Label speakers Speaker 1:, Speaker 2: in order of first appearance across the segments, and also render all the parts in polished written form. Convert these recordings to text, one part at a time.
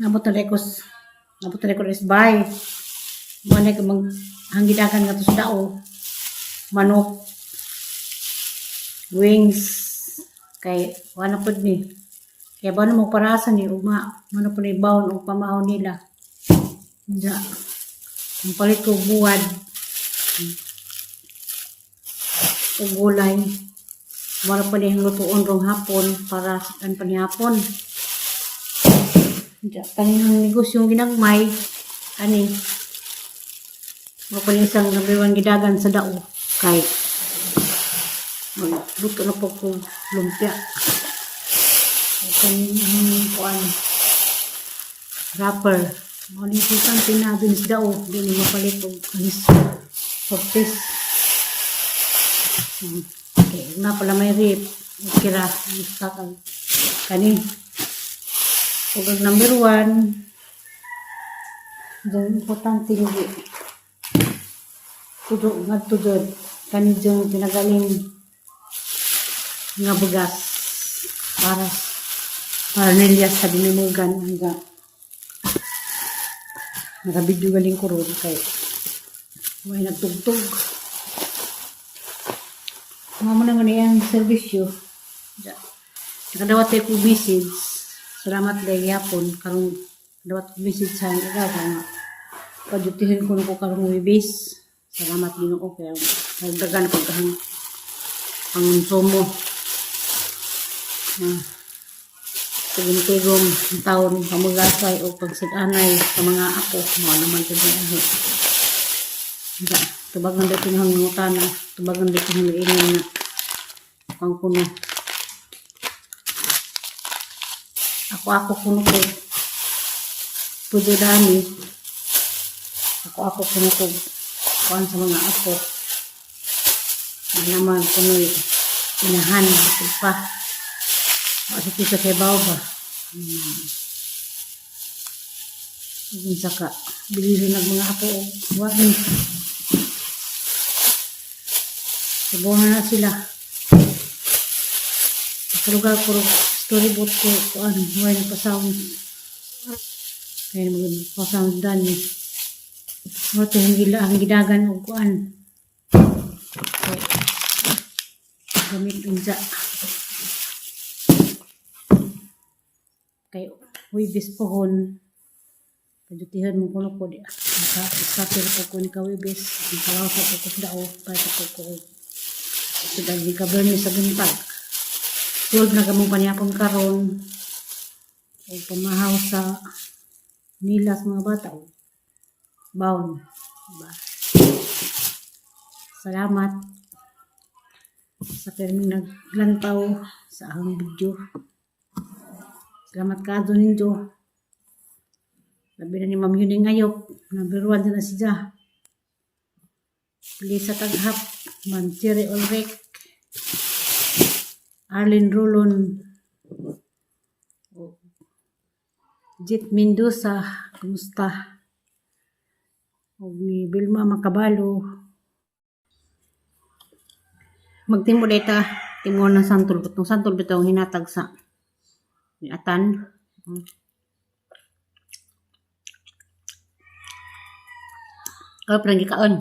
Speaker 1: Nabot na ko nabot na ko bay. Mo na ko mag hanggidakan nga to sa dao. Manok, wings, kay wala pud ni. Kaya ba mo parasa ni ugma, mo na pud ni bawon og pamahaw nila. Diya. Ang palit ko buwad og gulay. Wala pa ni lutuon rong hapon para sa kan pa ni hapon. Diya, kaninang negosyo ginagmay ani. Mo pa ni isang number one gidagan sa dao kay magluto na po ko lumpia. O kaning kuan wrapper. Mo ni importante na din sa dao, di ni mapalit og kanis sortes. Okay, na pala may rip. Kira, stock ang kani. Ug ang number one, dyan importante hindi. Tudo, ngadto jud. Kani dyan tinagaling nga bugas para nilya sa dinimugan hanggang nakabidyo galing ko ron kay may nagtugtog. Mamo na nga ang serbisyo. Ja. Nakadawat tayo kong message. Salamat dahil yapon. Karong dawat ko message sa ang ikaw nga padyutihin ko na ko karong Huwebes. Salamat Ginoo kaya nagdagan pagkahang pangonsumo. Ah, tigom-tigom ang taon pamugasay o pagsiganay sa mga apo mo naman ito ahi. Ja, tubagan dito ng ngutana, tubagan dito ng ingon nga pang kuno. Ako kuno ko. Pwede dani. Ako kuno ko. Kuan sa mga apo. Ano naman kuno inahan ito pa. Asa kita kay baw ba? Unsa ka bilhin ng mga apo og wa ni. Subuhan na sila. Sa lugar ko, storyboard ko, kuan, way nagpa-sound. Kaya magpa-sound dani. Mo to ang gidagan og kuan. So, gamit unsa. Kay Huwebes pohon. Padyutihan mo kuno ko di. Naka ko ko ni ka Huwebes. Ang sa ko ko dao para ko ko. Sa dagi ka Bernie sa buntag. 12 na kamong panihapon karon. Og pamahaw sa nila sa mga bata. Og baon. Diba? Salamat sa pirming naglantaw sa akong video. Salamat ka ninyo. Labi na ni Ma'am Yuning Ngayop. Number 1 na siya. Lisa Taghap. Ma'am Cherry Ulrich. Arlene Rulon. Jit Mendoza. Kumusta? Og ni Vilma Makabalo. Magtimo data. Timo ng santol. Butong santol bitaw ang hinatag sa ni Atan. Kaya parang gikaon.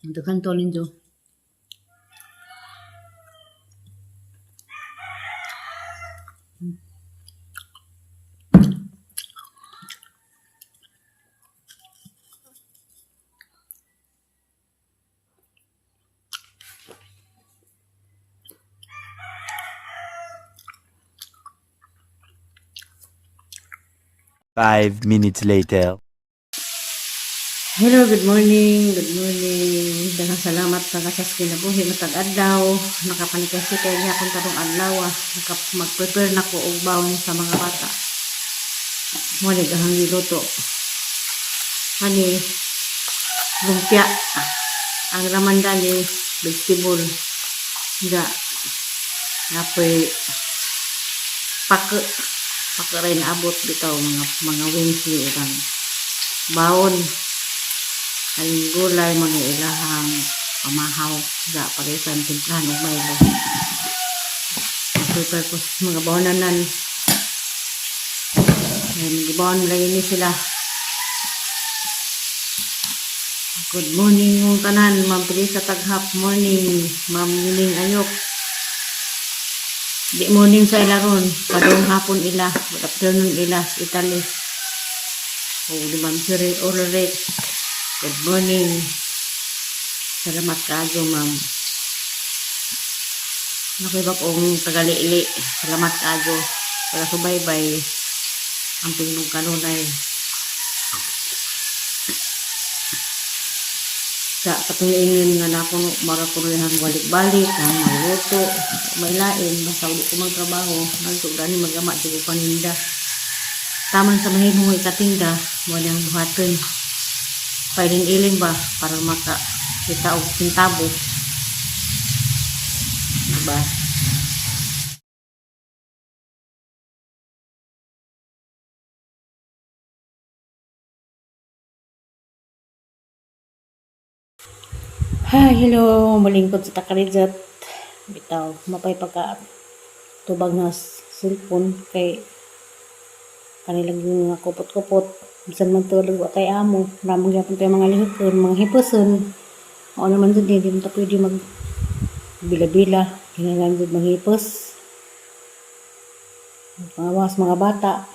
Speaker 1: Daghan to ninyo.
Speaker 2: 5 minutes later.
Speaker 1: Hello, good morning. Good morning. Daghang salamat para sa kinabuhi matag adlaw. Nakapanikasi kay niya akong tarong adlaw. Ah. Naka, mag-prepare na ko og bawon sa mga bata. Mo ni gahang giluto. Ani lumpia. Ang raman dani vegetable. Nga napoy pake. Pakaray naabot bitaw mga wings ni ilang baon. Kaning gulay mga ilahang pamahaw sa parisan timplahan og Milo. Prepare ko sa mga baonanan. Ay, gibaon lagi ni sila. Good morning mong tanan, Ma'am Teresa Taghap, morning, Ma'am Nining Ayok. Di morning sa ila ron, padung hapon ila, good afternoon ila, sa Italy. O di Ma'am Siri Ulrich, good morning. Salamat kaayo, Ma'am. Nakoy bag-ong tagalili. Salamat kaayo. Para subaybay ang pinong kanunay. Sa katong ingin nga na kuno marakulihan balik-balik ang magluto, may lain basta wala ko magtrabaho, nagtug gani magama jud ko paninda. Taman sa mahimong ikatinda, mo niyang buhaton. Pailin-ilin ba para maka kita og sentabo. Diba? Hi, hello, malingkod sa Takarizat. Bitaw, mapay pagka tubag na cellphone kay kanilang yung mga kupot-kupot. Bisan man tulog wa tay amo, ramong gyapon tayo mga lihokon, mga hipuson. Mao naman jud di man ta pwede mag bila-bila, kinahanglan jud manghipos. Pangawas mga bata.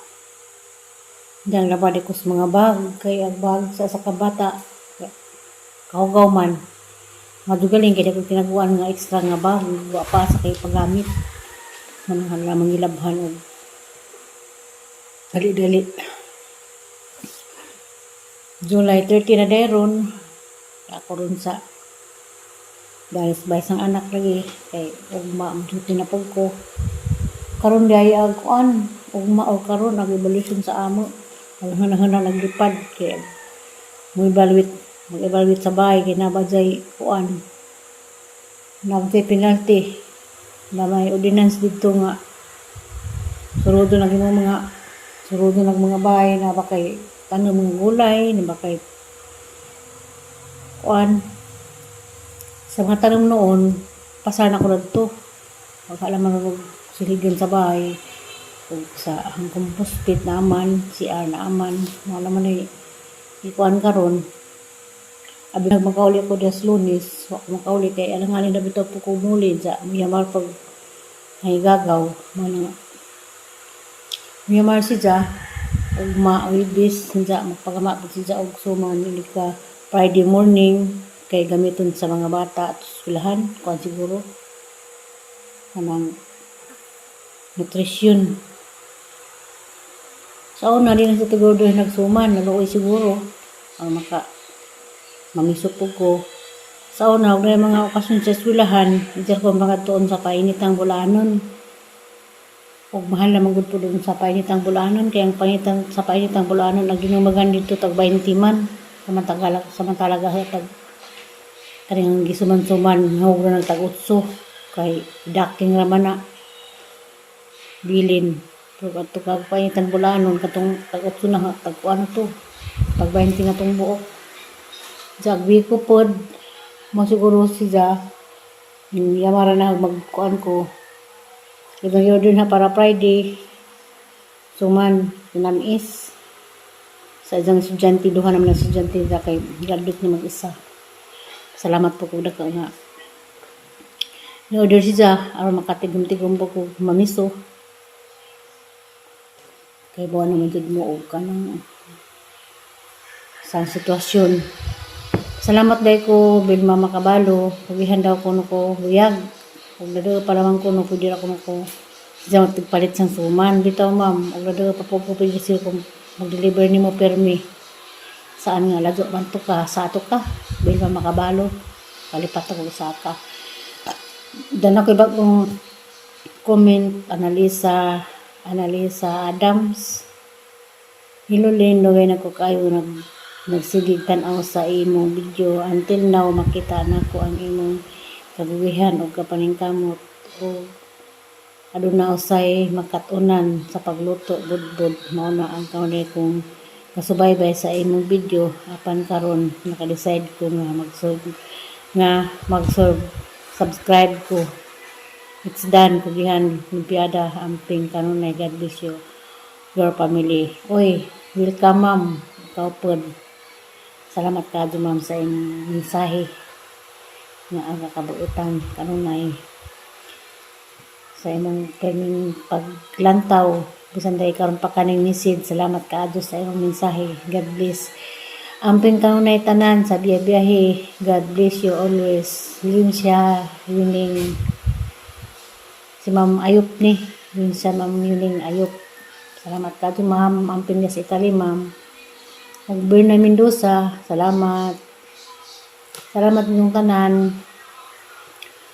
Speaker 1: Diyan labad ko sa mga bag, kay ang bag sa sa kabata kahugaw man. Madugaling kay kung tinaguan nga extra nga bag, wa pa sa kay paggamit. Manang lamang gilabhan og dali-dali. July 30 na dayron. Ako ron sa dahil sa sang anak lagi kay ugma ang duty na pud ko. Karon di ay ang kuan, ugma o karon ang evaluation sa amo. Ang naglipad kay mo evaluate, mag-evaluate sa bahay kay naa ba jay kuan. Naa ba jay penalty na may ordinance didto nga surodo na imo mga surodo nag mga bahay na ba kay tanom mga gulay, na ba kay kuan sa mga tanom noon, pasar na ko dadto. Wala man og siligan sa bahay ug sa ang compost pit naman, CR naaman, mao naman ay ikuan karon. Abi nag makauli ko des Lunes, wa ko makauli kay alanganin na bitaw po ko muli sa Myanmar pag gagaw mo na Myanmar siya ugma Webes siya magpagama pud siya og suman ini ka Friday morning kay gamiton sa mga bata at eskwelahan kuan siguro kanang nutrisyon. Sa una di na sa siguro nagsuman, naluoy siguro ang maka mamisok po ko. Sa una, og mga okasyon sa eskwelahan, di ko mga tuon sa painitang bulanon. Ug mahal naman gud po doon sa painitang bulanon, kaya ang painitang, sa painitang bulanon, ang ginumagan dito tag 20 man. Samantala, samantala tag kaning gisuman-suman, hawag na ng tag 8, kay daking raman na bilin. Pero kadto kag painitang bulanon, katong tag 8 na, tag ano to, tag 20 na tong buok. Jag ko pod, mo siguro siya, yamara na magkuan ko. Ibang order na para Friday. Suman, tinamis. Sa isang estudyante, duha naman ang estudyante sa kay graduate na mag-isa. Salamat po ko dako nga. Ni-order siya aron makatigom-tigom po ko mamiso. Kay buwan naman jud mo og kanang sa sitwasyon. Salamat day ko Bilma Makabalo. Pagihan daw kuno ko buyag. Ug nadaga pa naman kuno pwede ra kuno ko siya magpalit sang suman bitaw, ma'am. Ug nadaga pa po ko pwede siya kung mag-deliver nimo permi. Saan nga ladyo man to ka sa ato ka Bilma Makabalo. Palipat ako sa ka. Dan ako bagong comment, Analisa Analisa Adams. Hello Lynn, dugay na ko kayo nagsigig tan-aw sa imong video until now makita nako ang imong kagugihan og kapaningkamot o Aduna usay makatunan sa pagluto budbud. Mao na ang kaunay kong kasubaybay sa imong video, apan karon naka-decide ko nga mag subscribe ko. It's done kugihan limpiada. Amping kanunay. God bless you, your family. Oy, welcome, ma'am. Ikaw pod. Salamat kaadto, ma'am, sa imong mensahe nga ang kakabuutan kanunay sa imong perming paglantaw bisan dahil karon pa kaning message. Salamat kaadto sa imong mensahe. God bless. Amping kanunay tanan sa biyahe. God bless you always. Yun siya, yuning si Ma'am Ayop ni yun siya, Ma'am Yuning Ayop. Salamat kaadto, ma'am. Amping niya sa Italy, ma'am. Ug Berna Mendoza, salamat. Salamat inyong tanan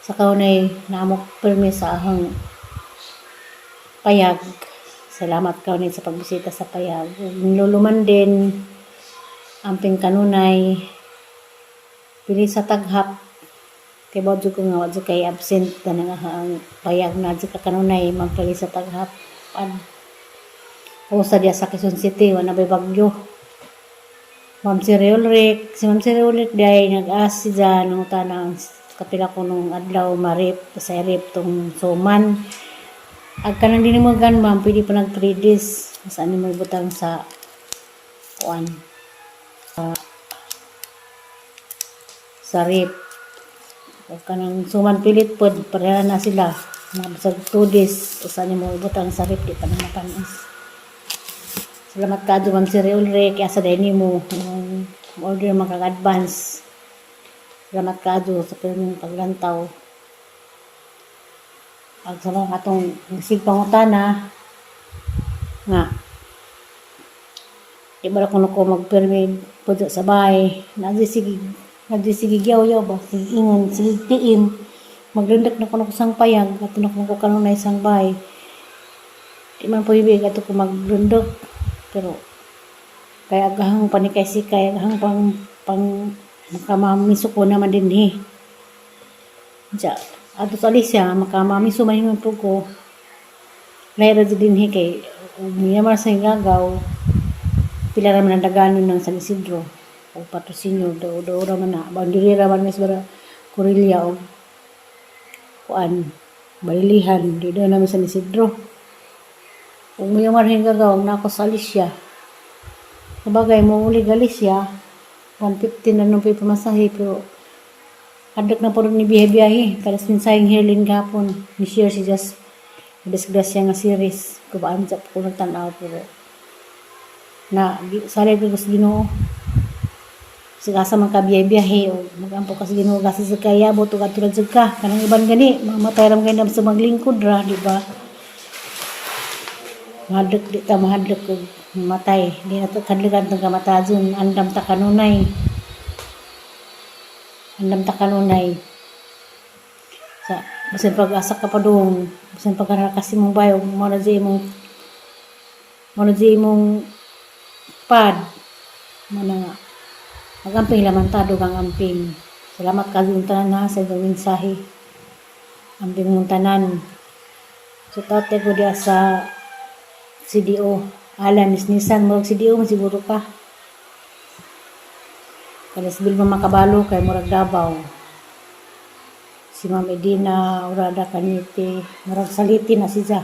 Speaker 1: sa kaunay naamok permi sa ahang payag. Salamat kaunay sa pagbisita sa payag. Ug niluluman din, amping kanunay. Pili sa taghap. Kay ba ko nga wa kay absent na nga ang payag na jud ka kanunay magpili sa taghap. Ad o sa diya sa Quezon City, wala ba'y bagyo. Ma'am si Ulrich, si Ma'am si Ulrich diay nag-ask siya nung tanang kapila ko nung adlaw marip sa rip tong suman. Ag kanang dinimugan, ma'am, pwede pa nag 3 days. Saan mo ibutang sa kuan sa rip. O kanang suman pilit pod, pareha na sila. Mga bisag 2 days, saan mo ibutang sa rip, di pa na mapanis. Salamat kaadto, Ma'am Sir Ulrich, asa din nimo order makag-advance. Salamat kaadto sa pirming paglantaw. Ag sa mga atong sig pangutana nga di ba kuno ko magpirmi pud sa bahay. Nadi sige yaw ba, sige ingon, sige tiim. Maglundak na kuno ko sang payag ato na kuno ko kanunay sang bahay. Di man pwede ato ko maglundok pero kay agahang panikay sikay, agahang pang pang makamamiso ko naman din eh. Diya, ato sa Alicia, makamamiso man yun po ko. Lahira din eh kay umiyaman sa gagaw, pila raman ang daganon ng San Isidro o patrosinyo, do do raman na, boundary raman mis bara Corillia o kuan, Balilihan, di daw namin San Isidro. Kung may man gagaw, na ako sa Alicia. Sabagay mo uli Galicia, 150 na nung pamasahe, pero hadlok na po rin ni biyahe-biyahe. Para sa mensaheng Herlin gapon, ni share si Just Disgrasya nga series. Kubaan sa ko tanaw pero na salig ko sa Ginoo. Sige asa man ka biyahe-biyahe o magampo ka sa Ginoo gasa sa kayabot o katulad sa ka kanang iban gani mamatay ra man kay sa maglingkod ra, di ba? Mahadlok, di ta mahadlok og matay. Di na to kadlukan tong kamatajon. Andam ta kanunay, andam ta kanunay sa bisan pag asa ka pa dong, bisan pag kasi mong bayo mo na di imong pad mo na nga magamping laman ta dugang amping. Salamat ka tanan ha sa inyong mensahe. Amping mong tanan. So tate ko diya sa CDO Alan Nisnisan, murag CDO man siguro ka. Kalas Bilma Makabalo kay murag Davao. Si Ma'am Edina Urada Kanite, murag Saliti na siya.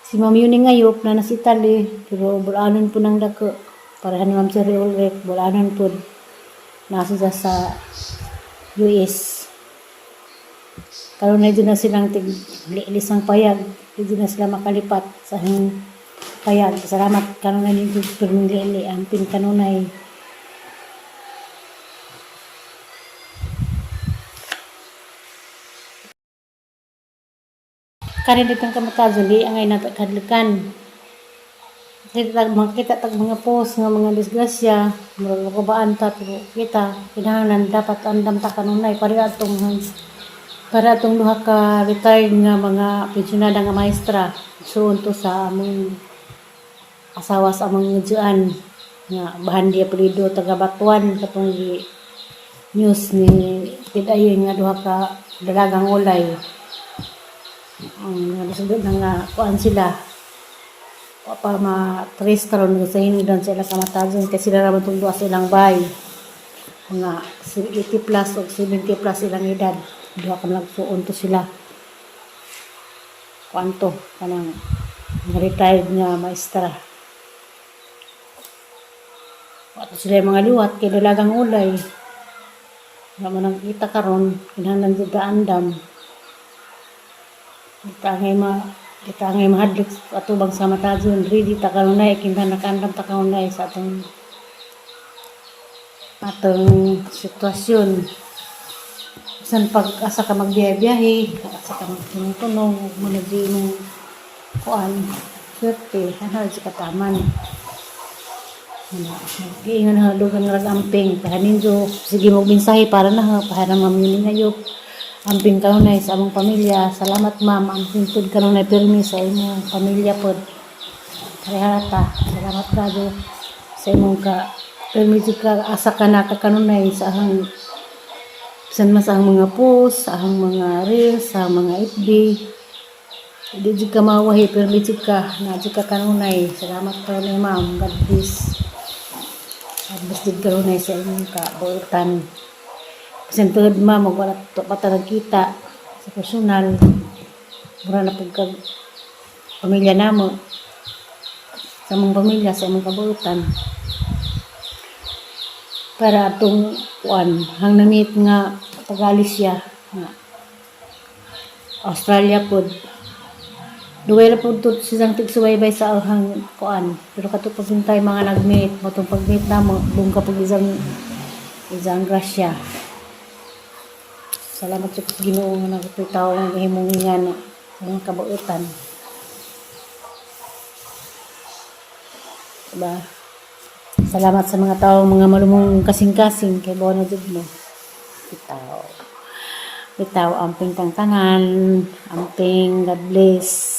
Speaker 1: Si Ma'am Yuning Ngayop na nasa Italy, pero bulanon po ng dako. Para ni Ma'am Sir Ulrich, bulanon po. Nasa siya sa US. Karon na na silang tig lisang payag. Hindi na sila makalipat sa payag. Salamat kanunay ninyo pirming lili. Amping kanunay. Kanin ditong kamatajon, di angay natakadlukan. Kita makita tag mga post nga mga disgrasya, murag kubaan ta, pero kita kinahanglan dapat andam ta kanunay para atong duha ka retired nga mga pensyonada nga maestra. Suon to sa among asawa sa among ngadyoan nga bahandi apelyido taga Batuan, katong gi news ni Tidayoy nga duha ka dalagang ulay. Ang nasugod na nga kuan sila. Wa pa ma-trace karon sa hinungdan sa ilang kamatayon kay sila ra man tong duha sa ilang bay. Mga 80 plus o 70 plus ilang edad. Duha ka nagsuon to sila. Kuan to kanang retired nga maestra. Wa to sila yung mga liwat kay dalagang ulay. Wala mo nang kita karon, kinahanglan jud andam. Kita ngay mahadlok atubang sa matajon, ready ta kanunay, kinahanglan nakaandam ta kanunay sa atong sitwasyon. Bisan pag asa ka magbiyahe-biyahe, asa ka magtunong-tunong, ug mo na di imong kuan, swerte, ano si kataman. Ano, giingon na dugang rag amping, pahaninjo, sige mo mensahe para na ha, para ma'am yun ngayo. Amping kanunay sa among pamilya. Salamat, ma'am, amping pud kanunay pirmi sa imong pamilya pod. Pareha ta. Salamat kaayo sa imong ka pirmi jud ka asa ka nakakanunay sa ahang bisan man sa ahang mga post, sa ahang mga reels, sa ahang mga FB. Di jud ka mawahi, pirmi jud ka, na jud ka kanunay. Salamat kanunay, ma'am. God bless. God bless jud kanunay sa imong kabuutan. Bisan tungod, ma'am, og wala to pa ta nagkita sa personal. Mura na pud kag pamilya namo. Sa among pamilya, sa imong kabuutan. Para atong kuan, hang na-meet nga tagalis siya nga Australia pod. Duway ra pod to siyang tigsubaybay sa ahang kuan. Pero kato pag mga nag-meet, matong pag-meet namo, bungka pag isang grasya. Salamat sa Ginoo nga nagatoy tawo nga gihimong ingana sa mga kabuutan. Diba? Salamat sa mga tawo mga malumong kasing-kasing kay buwan na jud mo. Bitaw. Bitaw, amping tang tanan, amping, God bless.